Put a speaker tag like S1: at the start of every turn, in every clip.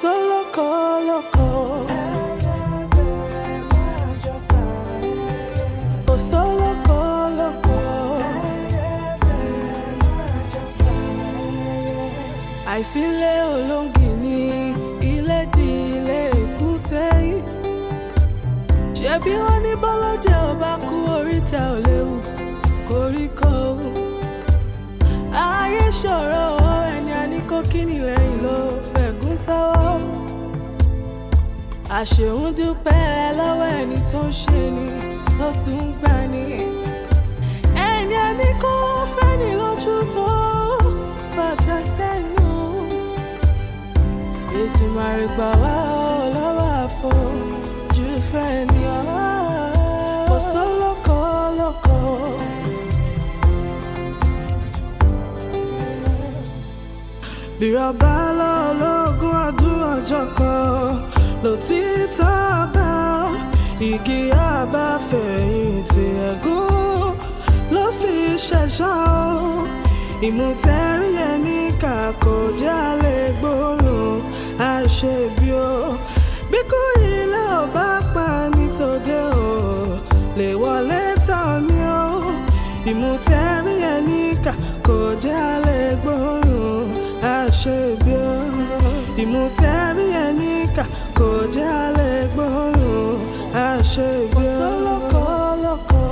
S1: Sólókò lóko. Kò sólókò lóko. Àìsílé olóńgì ní ilé di ilé èkúté yìí. Ṣebí wọ́n ní bọ́lọ́jẹ́ ò bá kú, oríta ò léwu koríko. Ayé ṣòro, ẹni a ní kó kíni lẹ́yìn ló fẹ̀gún sọ́wọ́. Àṣehùn dúpẹ́ lọ́wọ́ ẹni tó ń ṣe ni tó tún ń gbà ní. Ẹni a ní kó fẹ́ni lójú tó bàtà sẹ́nu. Ètùmàrè gbà wá ọ́ lọ́wọ́ àfojú fẹ́ ni ọ́. Kò sólókò lóko. Bírọ̀bá lọ́lọ́gún ọdún, ọjọ́ kan lòtítọ́ bá igi àbáfẹ̀yìntì, ẹ̀gún ló fi ṣẹ̀ṣọ́. Ìmùtẹ́rí ẹni kà kò jálè gbòòrùn àṣebí o. Bí kò ilé ò bá pa ní tòde o lè wọlé tán mi o. Ìmùtẹ́rí ẹni kà kò jálè gbòòrùn àṣebí o. Ìmùtẹ́rí ẹni kà kò jálè gbòòrùn àṣebí o. Sólókò lóko.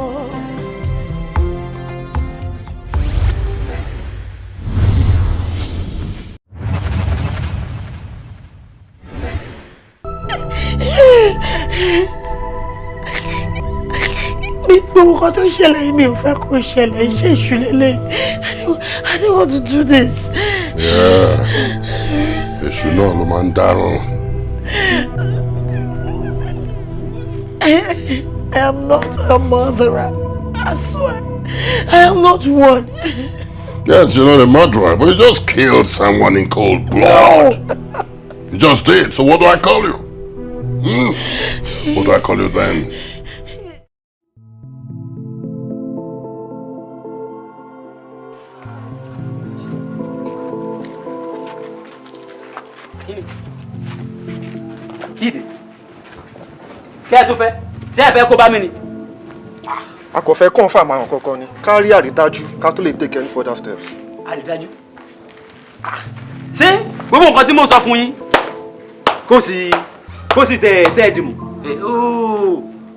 S2: Mi gbogbo nǹkan tó ń ṣẹlẹ̀ yìí, mi ò fẹ́ kó ṣẹlẹ̀. Iṣẹ́ èṣù lélẹ̀. I don't want to do this.
S3: Yeah. Èṣù náà ló máa ń dáràn.
S2: I am not a murderer. I swear. I am not one.
S3: Yes, you're not a murderer, but you just killed someone in cold blood. You just did. So what do I call you? Hmm? What do I call you then?
S4: Kíde kí ẹ tún fẹ́ ṣé ẹ fẹ́ kó bá mi ni?
S5: A kò fẹ́ confirm àwọn kankan ni, ká rí àrídájú ká tó lè take any further steps.
S4: Àrídájú? Ṣé gbogbo nǹkan tí mo sọ fún yín kó sì tẹ tẹ dìmú?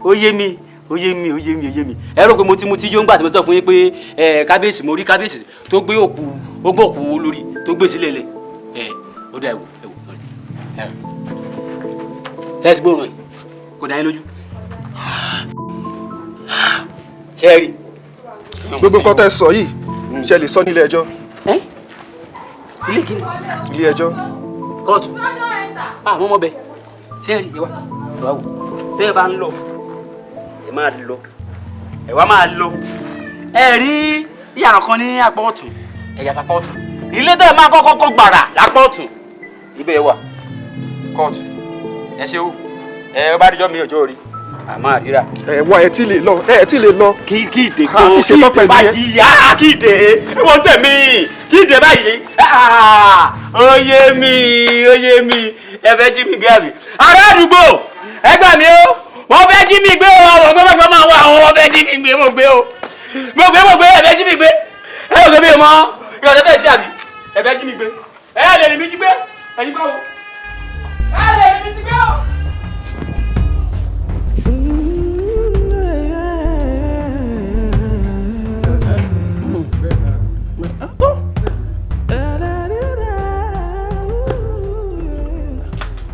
S4: Ó yé mi, ó yé mi, ó yé mi, ó yé mi. Ẹ rò pé mo ti yó ńgbà tí mo sọ fún yín pé ẹ kábíyèsí, mo rí kábíyèsí tó gbé òkú, ó gbé òkú olórí tó gbé sílẹ̀ lẹ̀. Ẹ ó dá, ẹ wò, ẹ wò, ẹ ẹ ti gbóòórùn ẹ, kò dá yín lójú? Ṣé ẹ rí?
S5: Gbogbo nǹkan tẹ́ sọ yìí, ṣe lè sọ nílé ẹjọ́?
S4: Ilé kí ni?
S5: Ilé ẹjọ́.
S4: Kóòtù àwọn ọmọ bẹ. Ṣé ẹ rí? Ẹ wá, ẹ wá wò. Tẹ́ ẹ bá ń lọ, ẹ máa lọ, ẹ wá máa lọ. Ẹ rí yàrá kan ní apá ọ̀tún, ẹ yà sápá ọ̀tún. Ilé tẹ́ ẹ máa kọ́kọ́ kọ́ gbàrà lápá ọ̀tún, ibẹ̀ wà kóòtù. Ẹ ṣe o, ẹ bá díjọ́ mi ọjọ́ rí àmọ́ àríra.
S5: Ẹ wá, ẹ tí lè lọ, ẹ tí lè lọ.
S4: Kí ìdè
S5: A ti
S4: kí
S5: ṣetán
S4: ìdè
S5: pẹ̀lú yẹn.
S4: Báyìí á kí ìdè wọ́n tẹ̀ mí kí ìdè báyìí. Ó yé mi, ó yé mi. Ẹ fẹ́ jí mi gbé àbí? Ará àdúgbò, ẹ gbà mí o, wọ́n fẹ́ jí mi gbé o. Àwọn gbọ́dọ̀ máa wá àwọn, wọ́n fẹ́ jí mi gbé. Mo gbé o, mo gbé, mo gbé. Ẹ fẹ́ jí mi gbé? Ẹ ò gbé mi mọ́ ìrọ̀lẹ́ fẹ́ ṣe àbí? Ẹ fẹ́ jí mi gbé? Ẹ lè rí mi jí gbé. Ẹ̀yin báwo? Ẹ lè rí mi jí gbé o.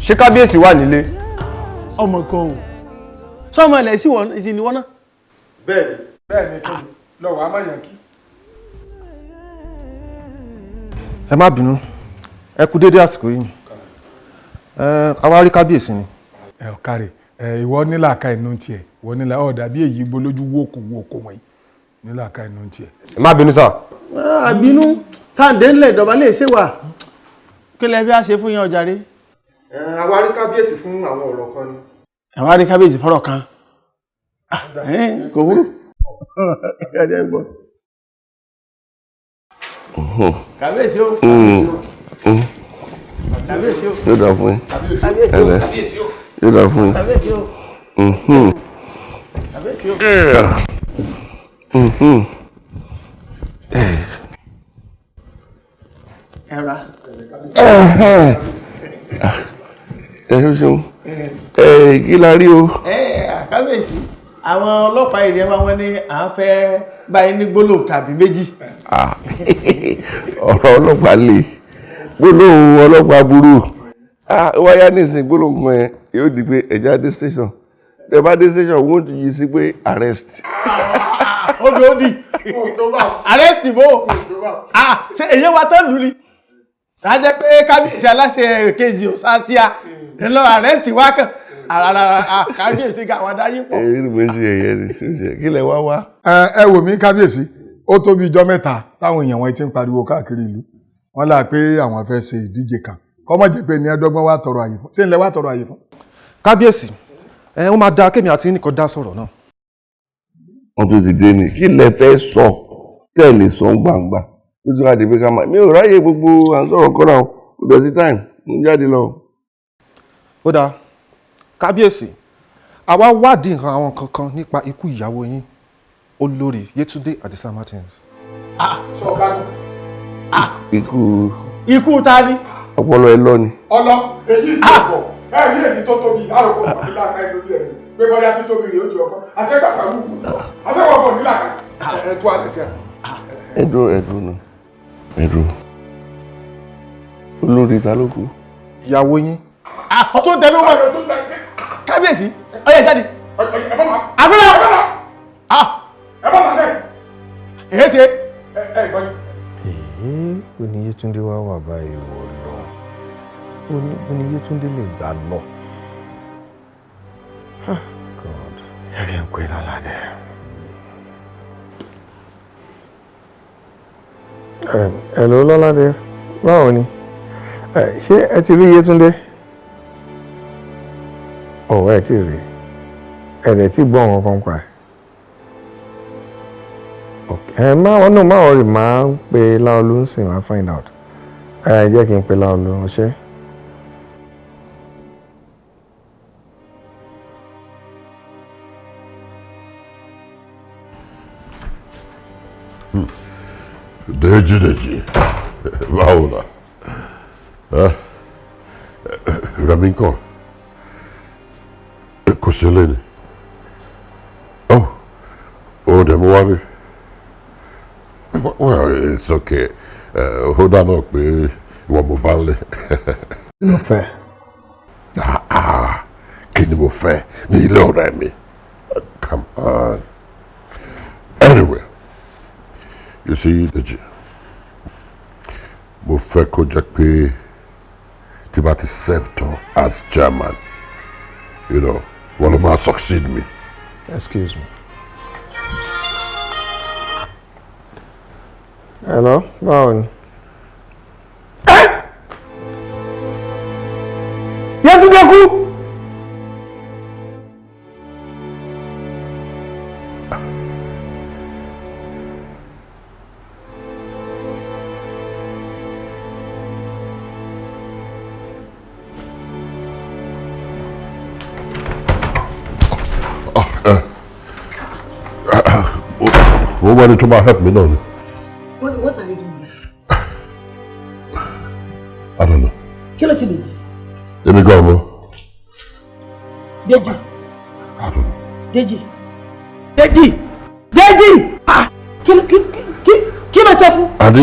S6: Ṣé kábíyèsí wà nílé?
S7: Ọmọ kan o, sọmọ ilẹ̀ sí wọn sí ni wọ́n náà.
S5: Bẹ́ẹ̀ni.
S8: Bẹ́ẹ̀ ni, kí ni lọ́wọ́ amáyàn kí.
S5: Ẹ má bínú, ẹ kú déédéé àsìkò yìí. Ẹ àwa rí kábíyèsí ni.
S8: Ẹ ò kárẹ̀ ẹ, ìwọ nílàáka inú tiẹ̀, ìwọ nílà ọ̀ dàbí èyí gbólójú wókò wókò wọ̀nyí nílàáka inú tiẹ̀.
S6: Ẹ má bínú sà.
S7: Àbínú sáǹdé ńlẹ̀ ìdọ̀bálẹ̀ lè ṣe wà. Kí lẹ fi á ṣe fún yín ọjà rí?
S5: Ẹ àwa rí kábíyèsí fún àwọn ọ̀rọ̀ kan ni.
S7: Àwọn arí kábíyèsí fọ́rọ̀ kan. Kò burú. Ẹ jẹ́ gbọ́. Kábíyèsí o.
S6: Yóò dà fún yín. Ẹ̀lẹ́, yóò dà fún yín. Mhm. Yeah. Mhm.
S7: Ẹ̀ra.
S6: Ẹ ṣeun. Ẹ kí la rí o?
S7: Ẹ kábíyèsí, àwọn ọlọ́pàá ìrìn ẹ̀wọ̀n wọn ní à ń fẹ́ báyìí ní gbólóhùn tàbí méjì.
S6: Ah, ọ̀rọ̀ ọlọ́pàá le, gbólóhùn ọlọ́pàá burú. Ah, wáyà nísìnyí gbólóhùn kan yẹn yóò di pé ẹ̀já dé station. Tẹ bá dé station, wọ́n ti yí sí pé arrest.
S7: Odò ó di arrest bò. Ah, ṣé èyí wa tán lù ni? Ká jẹ́ pé kábíyèsí aláṣẹ kejì ò sátíà ńlọ arrest wá kàn. Àràrà kábíyèsí ká àwọn adáyé pọ̀.
S6: Èyí ni mo ṣe ẹ̀yẹ ni, kí lẹ wá wá?
S8: Ẹ wò mí kábíyèsí, ó tó bí ijọ́ mẹ́ta táwọn èèyàn wọn ti ń pariwo káàkiri ìlú. Wọ́n là pé àwọn fẹ́ ṣe ìdíje kan. Kọ́mọ̀ jẹ́ pé ní ẹ̀ẹ́dọ́gbọ́n wá tọrọ àyè fún. Ṣé ńlẹ̀ wá tọrọ àyè fún?
S5: Kábíyèsí, ẹ ó máa da kémi àti nìkan dá sọ̀rọ̀ náà.
S6: Wọ́n tún ti dé ni, kí lẹ fẹ́ sọ tẹ́ ẹ lè sọ ń gbangba lójú àdé pé ká máa mi ò ráyè gbogbo à ń sọ̀rọ̀ kọ́ra o, kò dẹ̀ sí time, mo ń jáde lọ.
S5: Ó dáa, kábíyèsí, àwa wádìí nǹkan àwọn kankan nípa ikú ìyàwó yín, olórí Yétúndé Àdìsá Martins.
S6: Ikú
S7: Ikú ta ni?
S6: Ọpọlọ ẹ lọ ni.
S8: Ọlọ èyí ti pọ̀, ẹ rí èyí tó tóbi, àròkọ kò ní làákà ìlú díẹ̀ ni pé bóyá títóbi rèé ó ju ọkọ àṣẹgbàgbà wù àṣẹwọ̀n kò ní làákà ẹ tó alẹ́ sí ẹ.
S6: Ẹ dúró, ẹ dúró náà, ẹ dúró. Olórí ta ló kú?
S5: Ìyàwó yín.
S7: Ọtún tẹnu mọ́ kábíyèsí, ọyẹ jáde. Àfihàn.
S8: Ẹ bá ta sẹ.
S7: Èé ṣe.
S8: Ẹ gbọ́ ni.
S9: Èyí ò ní Yétúndé wá wà báyìí wọ̀ lọ. Ó ní Yétúndé lè gbà lọ. God. Yẹ kí n pè Lọ́ládé. Hello Lọ́ládé, báwo ni? Ṣé ẹ ti rí Yétúndé? Ọ̀ ẹ ti rí. Ẹ dẹ̀ ti gbọ́ nǹkan kan pa ẹ̀. Ẹ má wọn náà má worry, máa ń pe Láolú ń sìn, máa find out. Ẹ jẹ́ kí n pe Láolú, ṣé?
S3: Dèjì Dèjì, báwo la? Rẹ̀mí ńkọ́? Kò sí lé ni. Oh, ó dẹ̀ mú wá bí. Well, it's okay. Ó dáná pé ìwọ mo bá ń lé.
S9: Kí ló fẹ́?
S3: Ah, kí ni mo fẹ́ ní ilé ọ̀rẹ́ mi? Come on. Anyway, you see, Dèjì, mo fẹ́ kó jẹ́ pé tí bá ti serve tán as chairman, wọ́n ló máa succeed me.
S9: Excuse me. Hello, báwo ni?
S7: Yétúndé kú.
S3: Wọ́n wá ní tó máa help me náà ni.
S2: What are you doing here?
S3: I don't know.
S2: Kí ló ṣe Dèjì?
S3: Èmi gan mọ̀.
S2: Dèjì.
S3: I don't know.
S2: Dèjì. Dèjì. Dèjì. Ah! Kí ló kí ló ṣe fún?
S3: Adé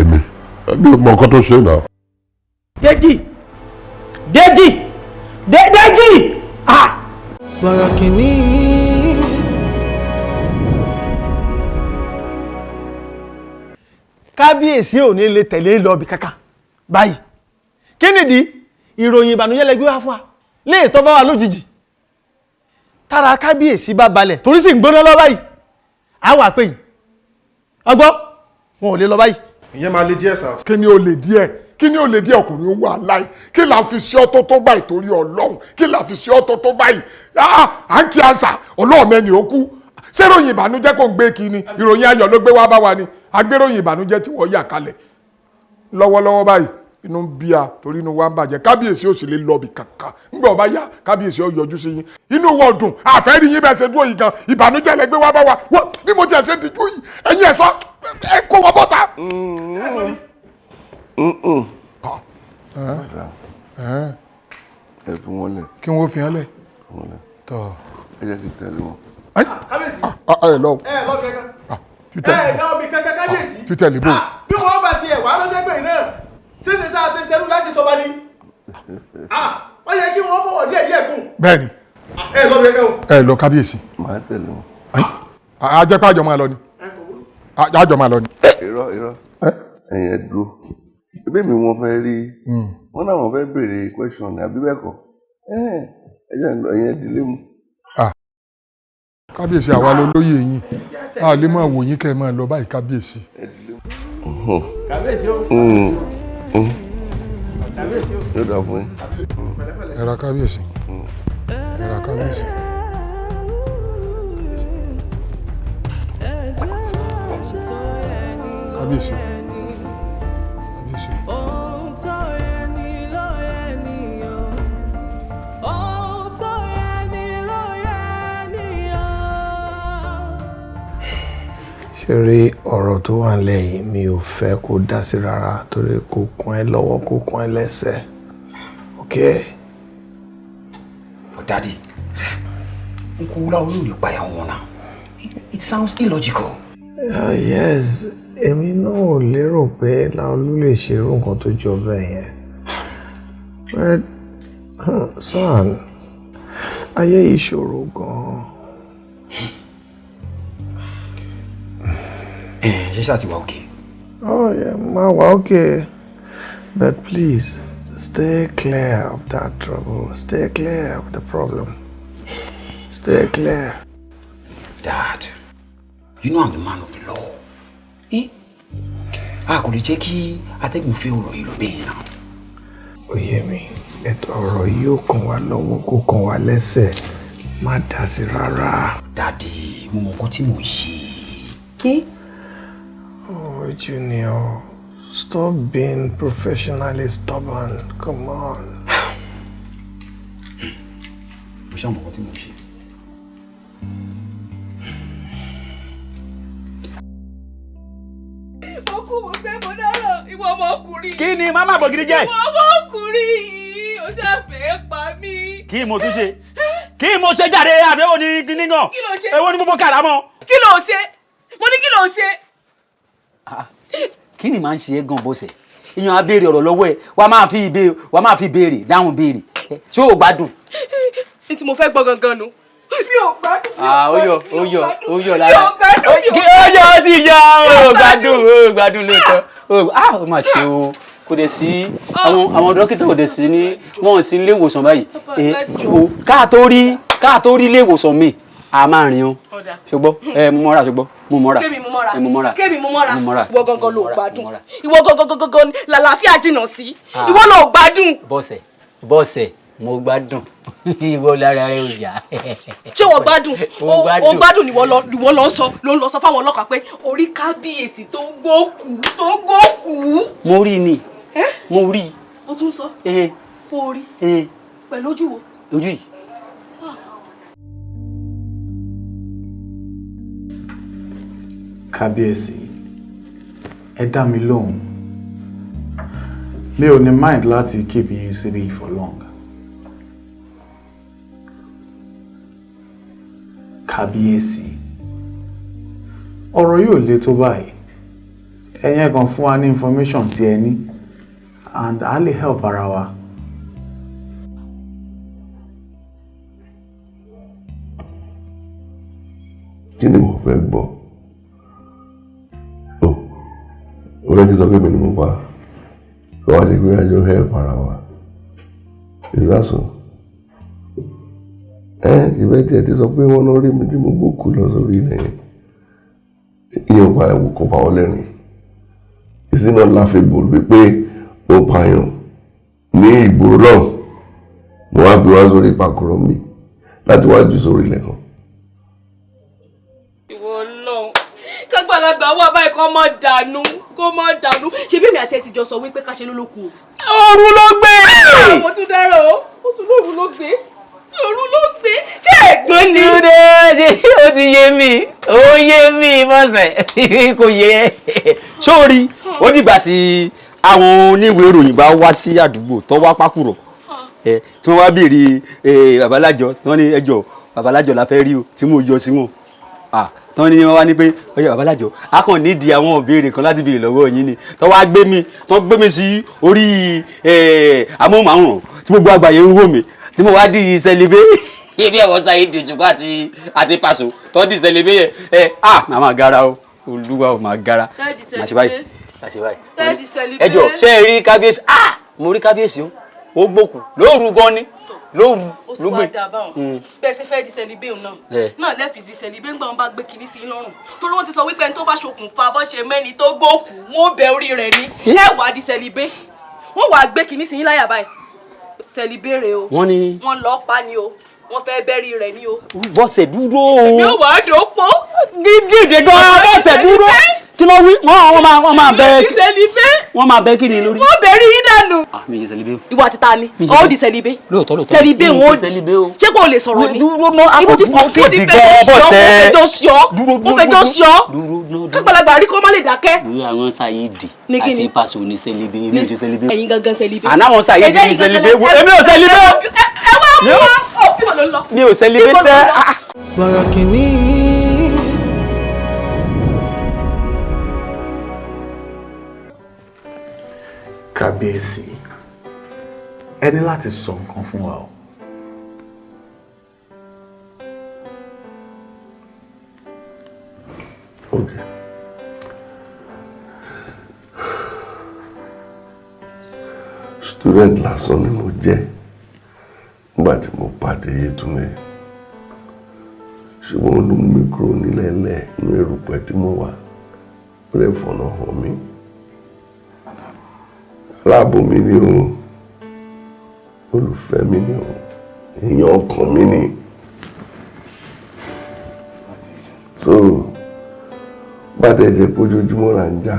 S3: èmi mi ò mọ nǹkan tó ṣe náà.
S2: Dèjì. Dèjì. Dèjì. Ah!
S1: Bọ̀rọ̀ kìíní.
S7: Kábíyèsí ò ní lè tẹ̀lé lọ ibì kankan báyìí. Kí nìdí? Ìròyìn ìbànújẹ́ lẹ gbé wá fún wa léè tó bá wà lójijì. Tára kábíyèsí bá balẹ̀ torí sì ń gbóná lọ báyìí, á wà pé yìí ọgbọ́n wọn ò lè lọ báyìí.
S5: Ìyẹn máa le díẹ̀ sá.
S8: Kí ni ó lè díẹ̀? Kí ni ó lè díẹ̀? Ọkùnrin ó wà láì. Kí la fi ṣe ọ́ tó tó báyìí torí Ọlọ́run? Kí la fi ṣe ọ́ tó tó báyìí? À ń kí àṣà Ọlọ́run ẹni ó kú. Ṣé ìròyìn ìbànújẹ́ kò ń gbé kí ni? Ìròyìn ayọ̀ ló gbé wá bá wa ni. Agbéròyìn ìbànújẹ́ tí wọ́n yà kalẹ̀ lọ́wọ́lọ́wọ́ báyìí. Inú ń bí a torí inú wa ń bàjẹ́. Kábíyèsí ò sì lè lọ́ọ̀bì kankan. Ńgbà ọba yá, kábíyèsí ó yọjú sí yín. Inú wa ò dùn, àfẹ́ rí yín bẹ́ẹ̀ ṣe dúró yìí gan. Ìbànújẹ́ lẹ gbé wá bá wa. Wọ́n bí mo tiẹ̀ ṣe dijú yìí, ẹ̀yin ẹ̀ sọ, ẹ kó wọn bọ́ta.
S6: Ẹ fi wọn lẹ̀.
S8: Kí wọ́n fi hàn lẹ̀. Tọ́.
S6: Ẹ jẹ́ kí n tẹ̀lé wọn.
S7: Kábíyèsí.
S8: Ẹ lọ.
S7: Ẹ lọ bí kankan. Ẹ lọ bí kankan kábíyèsí.
S8: Títẹ̀lé bò.
S7: Bí wọ́n bá tiẹ̀ wá lọ́sẹ̀gbẹ̀ náà, ṣíṣe sáà ti ṣerú láti sọba ni. Wọ́n yẹ kí wọ́n fọwọ́ díẹ̀ díẹ̀ kù.
S8: Bẹ́ẹ̀ni.
S7: Ẹ lọ bí kankan o.
S8: Ẹ lọ kábíyèsí.
S6: Màá tẹ̀lé wọn.
S8: A jẹ́ pé àjọ máa lọ ni. Àjọ máa lọ ni.
S6: Irọ́ irọ́. Ẹ̀yin ẹ dúró. Ẹbí mi wọ́n fẹ́ rí. Wọ́n náà wọ́n fẹ́ béèrè question ní àbí bẹ́ẹ̀ kọ́. Ẹ jẹ́ ẹ̀yin ẹ dìlé mu.
S8: Kábíyèsí, àwa ló lóye yín, a lè máa wò yín kẹ́ ẹ máa lọ báyìí kábíyèsí.
S7: Kábíyèsí o. Kábíyèsí o.
S6: Yóò dà fún yín.
S8: Ẹ ra kábíyèsí. Ẹ ra kábíyèsí. Kábíyèsí. Kábíyèsí.
S9: Ṣeré ọ̀rọ̀ tó wà nílẹ̀ yìí, mi ò fẹ́ kó dá sí rárá torí kò kún ẹ lọ́wọ́, kò kún ẹ lẹ́sẹ̀. Okay?
S10: But daddy, Uncle Láolú lè pa ìyàwó wọn náà. It sounds illogical.
S9: Yes, èmi náà ò lérò pé Láolú lè ṣe irú nǹkan tó jọ bẹ́ẹ̀ yẹn. But son, ayé yìí ṣòro gan-an.
S10: Ṣé ṣáà ti wà okay?
S9: Oh yeah, ma wà okay. But please, stay clear of that trouble. Stay clear of the problem. Stay clear.
S10: Dad, you know I'm the man of the law. Eh? A kò lè jẹ́ kí atẹ́gùn fẹ́ ọ̀rọ̀ yìí lọ bẹ́ẹ̀ náà.
S9: Ó yé mi, ètò ọ̀rọ̀ yìí ò kàn wá lọ́wọ́, kò kàn wá lẹ́sẹ̀. Má dá sí rárá.
S10: Daddy, mo mọ nǹkan tí mò ń ṣe. Eh?
S9: Oh, Junior, stop being professionally stubborn. Come on.
S10: Mo ṣáà mọ nǹkan tí mò ń ṣe.
S11: Mo kú, mo gbé, mo dáràn, ìwọ ọmọkùnrin.
S4: Kí ni màmá bògiri jẹ́?
S11: Ìwọ ọmọkùnrin yìí, ó ṣàfẹ́ pa mí.
S4: Kí mo tún ṣe? Kí mo ṣe jáde? Àbí èwo ni kíní gan?
S11: Kí ló ṣe?
S4: Èwo ni gbogbo kàrà mọ́?
S11: Kí ló ṣe? Mo ní kí ló ṣe?
S4: Kí ni màá ń ṣe é gan bọ́sẹ̀? Èèyàn á béèrè ọ̀rọ̀ lọ́wọ́ ẹ̀, wàá máa fi ìbéèrè, wàá máa fi béèrè dáhùn béèrè. Ṣé o gbádùn?
S11: Ní tí mo fẹ́ gbọ́ gangan nu. Mi ò gbádùn.
S4: Ó yọ, ó yọ, ó yọ lára.
S11: Mi ò gbádùn.
S4: Ó yọ, ó ti yọ, ó gbádùn, ó gbádùn lóòótọ́. Ó mà ṣe o, kò dẹ̀ sí àwọn dókítà kò dẹ̀ sí ní wọ́n sí ilé ìwòsàn báyìí. Káà tó rí ilé ìwòsàn mi, a máa rìn o. Ṣùgbọ́n ẹ mú mọ́ra, ṣùgbọ́n mú mọ́ra.
S11: Kémi mú mọ́ra.
S4: Ẹ mú mọ́ra.
S11: Kémi mú mọ́ra. Ìwọ gangan ló gbádùn. Ìwọ gangan gangan làlàáfíà jìnnà sí. Ìwọ ló gbádùn.
S4: Bọ́sẹ̀, bọ́sẹ̀, mo gbádùn. Ìwọ lára rẹ ò yá.
S11: Ṣé wọ́n gbádùn? O gbádùn ni ìwọ lọ sọ, ló ń lọ sọ fáwọn ọlọ́pàá pé orí kábíyèsí tó gbókù, tó gbókù.
S4: Mo rí ni. Mo rí.
S11: O tún sọ? O rí. Pẹ̀lú ojú wo?
S4: Ojú yìí.
S12: Kábíyèsí, ẹ dá mi lóhùn. Mi ò ní mind láti keep you síbí for long. Kábíyèsí, ọ̀rọ̀ yóò le tó báyìí. Ẹ̀yin ẹ kàn fún wa ní information tí ẹ ní and a lè help ara wa.
S6: Kí ni mo fẹ́ gbọ́? Ó rẹ́ kí sọ pé mi ni mo pa. Kí wá di pé àjọ help ara wa. Is that so? Ìbẹ́ tí ẹ ti sọ pé wọ́n lọ rí mi tí mo gbókù lọ sórí ilẹ̀ yẹn. Ìyẹn pa ẹ̀wù kan pa ọ́ lẹ́rìn. Is it not laughable wípé mo pààyàn ní ìgboro náà? Mo wá fi wá sórí ìpàkùrọ̀ mi láti wá jù sórí ilẹ̀ kan.
S11: Ìwọ Ọlọ́run, kágbàlagbà wà báyìí kọ́ mọ́ dànù. Kó má dànù. Ṣé bí èmi àti ẹ ti jọ sọ wípé ká ṣe lólókù o.
S4: Òru ló gbé.
S11: Mo tún dárò o, ó tún lóru ló gbé. Òru ló gbé. Ṣé ẹ̀gbọ́n ni?
S4: Túndé, ṣé ó ti yé mi? Ó yé mi mọ̀sẹ̀, kò yé ẹ. Sórí, ó dìgbà tí àwọn oníwèé ìròyìn bá wá sí àdúgbò tó wá pákúrọ̀ tí wọ́n wá béèrè babalájọ, tí wọ́n ní ẹjọ́ babalájọ la fẹ́ rí o, tí mo yọ sí wọn, tí wọ́n ní wọ́n wá ní pé ọyọ babalájọ a kàn nídìí àwọn ìbéèrè kan láti béèrè lọ́wọ́ yín ni, tó wá gbé mi, tó gbé mi sí orí amóhùnmáwòrán tí gbogbo àgbáyé ń wò mí, tí mo wá di sẹlẹbẹ ibi ẹ̀wọ̀n sáyé di òjòkó àti pàṣọ tó di sẹlẹbẹ yẹn ẹ ah màmá gara o, olúwa ò máa gara, màá ṣe báyìí, màá ṣe báyìí. Ẹ jọ, ṣé ẹ rí kábíyèsí? Ah, mo rí kábíyèsí o, ó gbókù lóru gan ni, lóru ló gbé.
S11: Ó ti wá dà báwọn bẹ́ẹ̀ ṣe fẹ́ di sẹlibé òun náà náà lẹ́ẹ̀fì di sẹlibé ńgbà wọn bá gbé kinní sí i lọ́rùn, torí wọ́n ti sọ wípé ẹni tó bá ṣokùnfà bó ṣe mẹ́ni tó gbókù wọn ó bẹ orí rẹ̀ ní. Ẹ wàá di sẹlibé, wọ́n wàá gbé kinní sí i láyà báyìí, sẹlibé rè o, wọ́n lọ pa ni o, wọ́n fẹ́ bẹ́rí rẹ̀ ni o.
S4: Bọ́sẹ̀ dúró o.
S11: Èmi ò wá dùn ó pọ̀.
S4: Gígìdì gan-an bọ́sẹ̀ dúró. Kí ló wí? Wọ́n máa bẹ. Wọ́n máa bẹ kí ni lórí.
S11: Wọ́n bẹ̀rí yín dànù.
S4: Mi ṣe sẹlibé o.
S11: Ìwọ àti ta ni? Ó di sẹlibé.
S4: Lóòótọ́ lóòótọ́.
S11: Sẹlibé wọn ó di. Ṣé kò lè sọ̀rọ̀ ni?
S4: Dúró ná,
S11: Ibo ti fọ, mo ti fẹjọ́ sí ọ́, mo fẹjọ́ sí ọ́, mo fẹjọ́ sí ọ́. Kágbàlagbà rí kó má lè dákẹ́.
S4: Lórí àwọn Sáyídì àti Pàṣọ ní sẹlibé, èmi ò ṣe sẹlibé.
S11: Ẹ̀yin gangan sẹlibé.
S4: Àná àwọn Sáyídì ní sẹlibé, èmi ò sẹlibé.
S11: Ẹ wá mú wa, ó ibo ló ń lọ.
S4: Mi ò sẹlibé sẹ́.
S1: Bọ̀rọ̀ kìíní.
S12: Kábíyèsí, ẹ ní láti sọ nǹkan fún wa o.
S6: Okay. Student lásán ni mo jẹ́ nígbà tí mo pàdé Yétúndé, ṣùgbọ́n ó ló mú mi kúrò nílẹ̀ẹ́lẹ̀ inú erùpẹ̀ tí mo wà, ó lè fọ̀nà hàn mí. Aláàbò mi ni o, olùfẹ́ mi ni o, èèyàn ọkàn mi ni. So bá tẹ̀ jẹ́ pé ojoojúmọ́ là ń jà,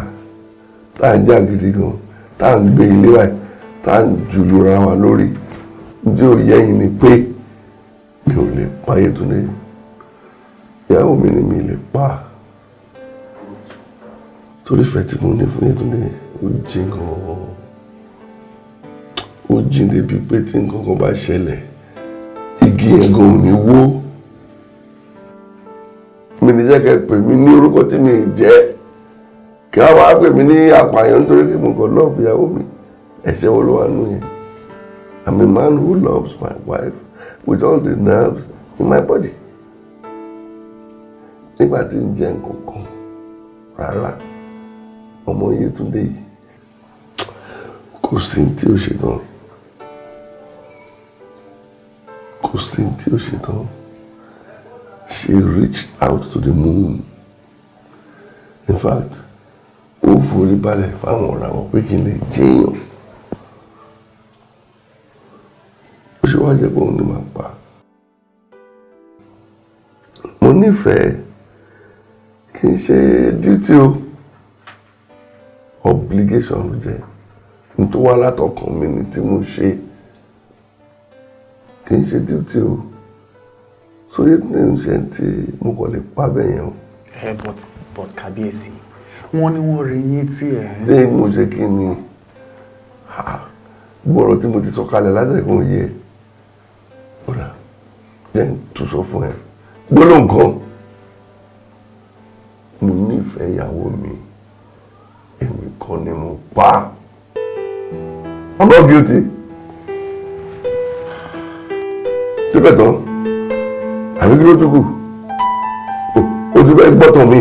S6: tá à ń jà gidi gan, tá à ń gbé ilé báyìí, tá à ń jù lura wa lórí, ǹjẹ́ ó yẹ yín ni pé mi ò lè pa Yétúndé, ìyàwó mi ni mi lè pa, torí ìfẹ́ tí mo ní fún Yétúndé ó jìn gan-an, ó jìn débi pé tí nǹkan kan bá ṣẹlẹ̀ igi yẹn gan ò ní wó. Mi ní jẹ́ kẹ́ pè mí ní orúkọ tí mi jẹ́, kí wọ́n wá pè mí ní àpààyàn nítorí kí mo kàn lọ́ọ̀bù ìyàwó mi. Ẹ̀ṣẹ̀ wo ló wà nù yẹn? I'm a man who loves my wife with all the nerves in my body. Nígbà tí ń jẹ nǹkan kan rárá, ọmọ Yétúndé yìí kò sí tí ó ṣe tán, kò sí tí ó ṣe tán. She reached out to the moon. In fact, ó forí balẹ̀ fáwọn ọ̀rọ̀ àwọn pé kí n lè jẹ́yàn. Ó ṣe wá jẹ́ pé òun ni màá pa. Mo nífẹ̀ẹ́, kì í ṣe duty o, obligation ló jẹ́. N tó wá látọkàn mi ni tí mo ṣe, kì í ṣe duty o. So Yétúndé ń ṣe tí mo kàn lè pa bẹ́ẹ̀ yẹn o.
S12: Ẹ but kábíyèsí, wọ́n ní wọ́n rí yín tí ẹ̀ ń.
S6: Ṣé mo ṣe kí ni? Gbọ́rọ̀ tí mo ti sọ kalẹ̀ látẹ̀kùn yẹ. Ọ̀rà jẹ́ n tún sọ fún ẹ. Gbólóhùn kan, mo nífẹ̀ẹ́ ìyàwó mi, èmi kan ni mo pa. I'm not guilty. Síbẹ̀ tán, àbí kí ló tún kù? O ti fẹ́ gbọ́tàn mi.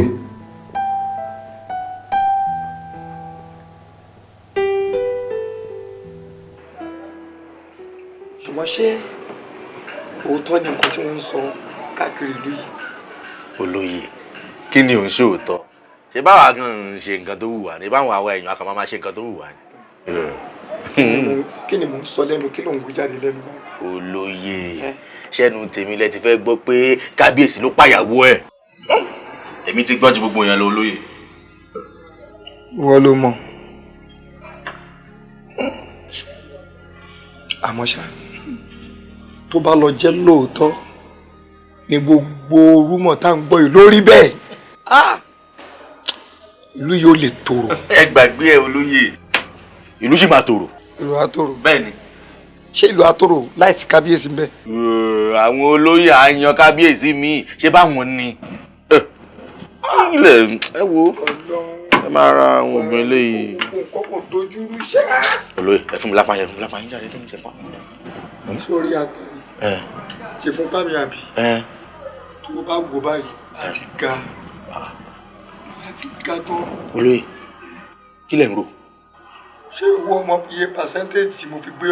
S13: Ṣùgbọ́n ṣé òótọ́ ni nǹkan tí wọ́n ń sọ káàkiri ìlú yìí?
S14: Olóyè, kí ni òun ṣòótọ́? Ṣé báwa gan ń ṣe nǹkan tó wù wá ni? Báwọn àwa èèyàn kan máa ṣe nǹkan tó wù wá ni.
S13: Kí ni mò ń sọ lẹ́nu? Kí ló ń wí jáde lẹ́nu báyìí?
S14: Olóyè, ṣẹ́nu tèmi lẹ ti fẹ́ gbọ́ pé kábíyèsí ló pàyàwó ẹ̀. Èmi ti gbọ́n ju gbogbo yẹn lọ, olóyè.
S13: Wọ́n ló mọ̀. Àmọ́ ṣá, tó bá lọ jẹ́ lóòótọ́ ni gbogbo rúmọ̀ tá à ń gbọ́ yìí lórí bẹ́ẹ̀, ìlú yóò lè tòrò.
S14: Ẹ gbàgbé ẹ olóyè, ìlú sì máa tòrò.
S13: Ìlú á tòrò.
S14: Bẹ́ẹ̀ni.
S13: Ṣé ìlú á tòrò láìsí kábíyèsí ń bẹ?
S14: Àwọn olóyè á yan kábíyèsí míì, ṣé báwọn ni? Ilẹ̀ ẹ wo, ẹ máa ra àwọn obìnrin eléyìí.
S13: Nǹkan kò dojú rú ṣá.
S14: Olóyè, ẹ fún mi lápá yẹn, fún mi lápá yẹn jáde lẹ́yìn ìṣẹ̀pá.
S13: Sórí àgbà yìí ṣe fún bá mi àbí? Tó o bá wò báyìí, á ti ga, á ti ga tán.
S14: Olóyè, kí lẹ̀ ń rò?
S13: Ṣé ìwọ ọmọ iye percentage tí mo fi gbé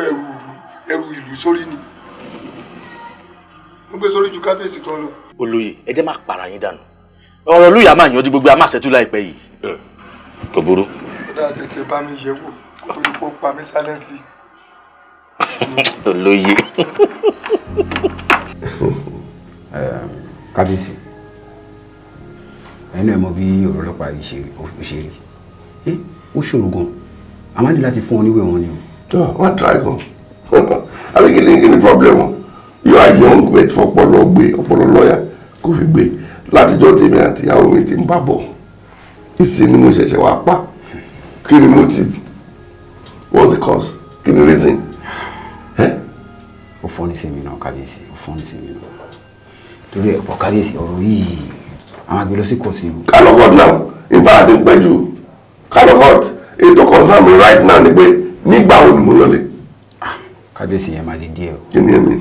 S13: ẹrù ìlú sórí ni? Mo gbé sórí ju kábíyèsí kan lọ.
S14: Olóyè, ẹ jẹ́ má para yín dànù. Ọ̀rọ̀ olóyè a máa yanjú gbogbo, a máa ṣẹ́tú láìpẹ́ yìí. Kò burú.
S13: Ó dáa, tètè bá mi yẹ̀ wò kó tó kó pa mí silently.
S14: Olóyè.
S10: Kábíyèsí, ẹnu ẹ mọ bí ọ̀rọ̀ ọlọ́pàá yìí ṣe rí. Ó ṣòro gan, a máa ní láti fún ọ níwèé wọn ni o.
S6: Wọ́n try gan. Àbí kí ni problem wọn? You are young, wait for ọpọlọ gbé, ọpọlọ lọ́yà kò fi gbé. Látijọ́ tèmi àti ìyàwó mi ti ń bá bọ̀. Ìsìn ni mo ṣẹ̀ṣẹ̀ wá pa. Kí ni motive? What's the cause? Kí ni reason?
S10: Ó fọ́ ní sèmi náà kábíyèsí, ó fọ́ ní sèmi náà. Torí ẹ̀ pọ̀ kábíyèsí, ọ̀rọ̀ yìí àwọn àgbẹ̀ lọ sí kọ̀ọ̀tù yìí.
S6: Ká lọ court now. In fact, ń pẹ́ jù. Ká lọ court. Ètò concern mi right now ni pé nígbà wo ni mo lọlé.
S10: Kábíyèsí, yẹn máa di díẹ̀ o.
S6: Kí ni èmi?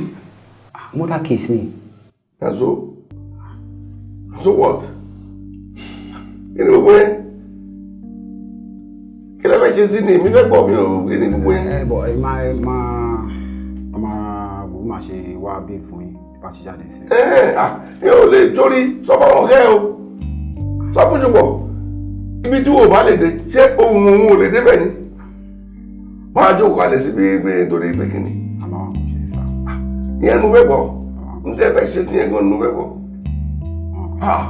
S10: Murder case ni.
S6: And so? So what? Kí ni gbogbo yẹn? Kí ló fẹ́ ṣe sí ni? Èmi fẹ́ gbọ́ mi ò, kí ni gbogbo yẹn?
S10: Ẹ bọ̀, ẹ máa ẹ máa ẹ máa wò ó, máa ṣe wá bí fún yín bá ṣe jáde sí.
S6: Ẹ ẹ yóò lè torí sọ fún àwọn ọ̀gá ẹ o. Sọ fún ṣùgbọ́n ibi tí wò bá lè dé, ṣé ohun òun ò lè débẹ̀ ni? Máa jókòó kalẹ̀ sí bí pé nítorí pé kí ni?
S10: Àmọ́ àwọn kò ṣe sí sá.
S6: Ìyẹn mo fẹ́ gbọ́. N tẹ́ fẹ́ ṣe sí yẹn gan ni mo fẹ́ gbọ́. Ah.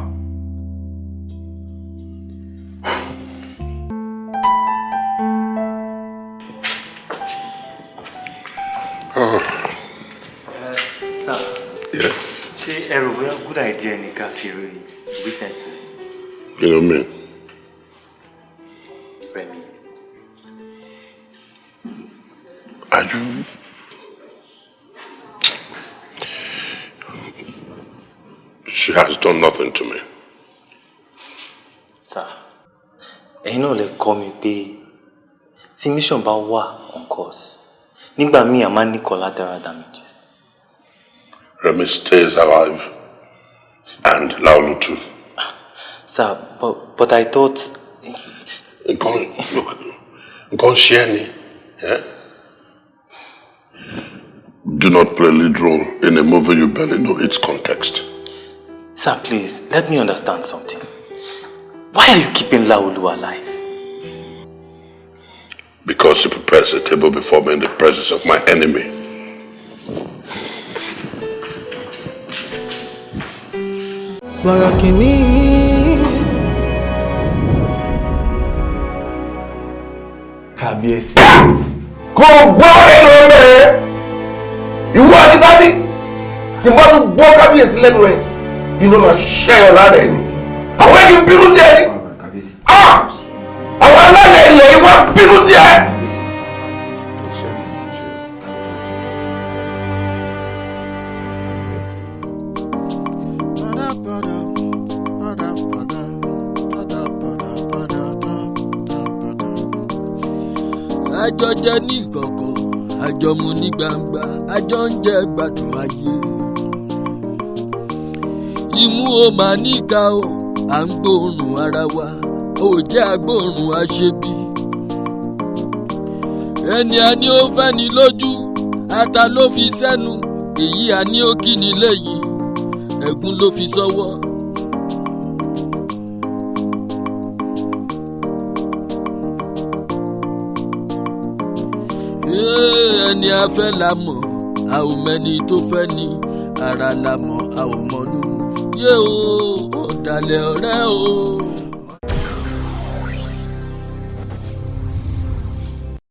S15: Sir.
S3: Yes.
S15: Ṣé ẹ rò bóyá good idea ni ká fi rí witness rẹ̀?
S3: You know me.
S15: Rẹ̀mí.
S3: Are you? She has done nothing to me.
S15: Sir, ẹ̀yin náà lè kọ́ mi pé tí mission bá wà on course, nígbà míì a máa ń ní collateral damages.
S3: Remy stays alive, and Laolu too.
S15: Sir, but I thought.
S3: Nǹkan, look, nǹkan ṣe ẹ́ ni. Eh? Do not play lead role in a movie you barely know its context.
S15: Sir, please, let me understand something. Why are you keeping Laolu alive?
S3: Because he prepares a table before me in the presence of my enemy.
S1: Bọ̀rọ̀ kìíní.
S12: Kábíyèsí.
S6: Kò gbọ́ ẹnu ọmọ ẹ. Ìwọ àti dádì. Kì í bá tún gbọ́ kábíyèsí lẹ́nu ẹ̀. Inú máa ṣẹ́yọ lára ẹ̀ ni. Àwọn ẹni bínú sí ẹ ni. Àwọn alálẹ̀ ilẹ̀ yìí wá bínú sí ẹ.
S16: Àjọ jẹ ní ìkọ̀kọ̀, àjọ mu ní gbangba, àjọ ń jẹ gbádùn ayé. Imú o máa níka o, à ń gbóòórùn ara wa, ò jẹ́ agbóòórùn aṣebi. Ẹni a ní ó fẹ́ ni lójú, ata ló fi sẹ́nu, èyí a ní ó kí ni lẹ́yìn, ẹ̀gún ló fi sọ́wọ́. Ẹni a fẹ́ la mọ̀, a ò mẹ́ni tó fẹ́ ni, ara la mọ̀, a ò mọ̀nú. Yé o, ọ̀dàlẹ̀ ọ̀rẹ́ o.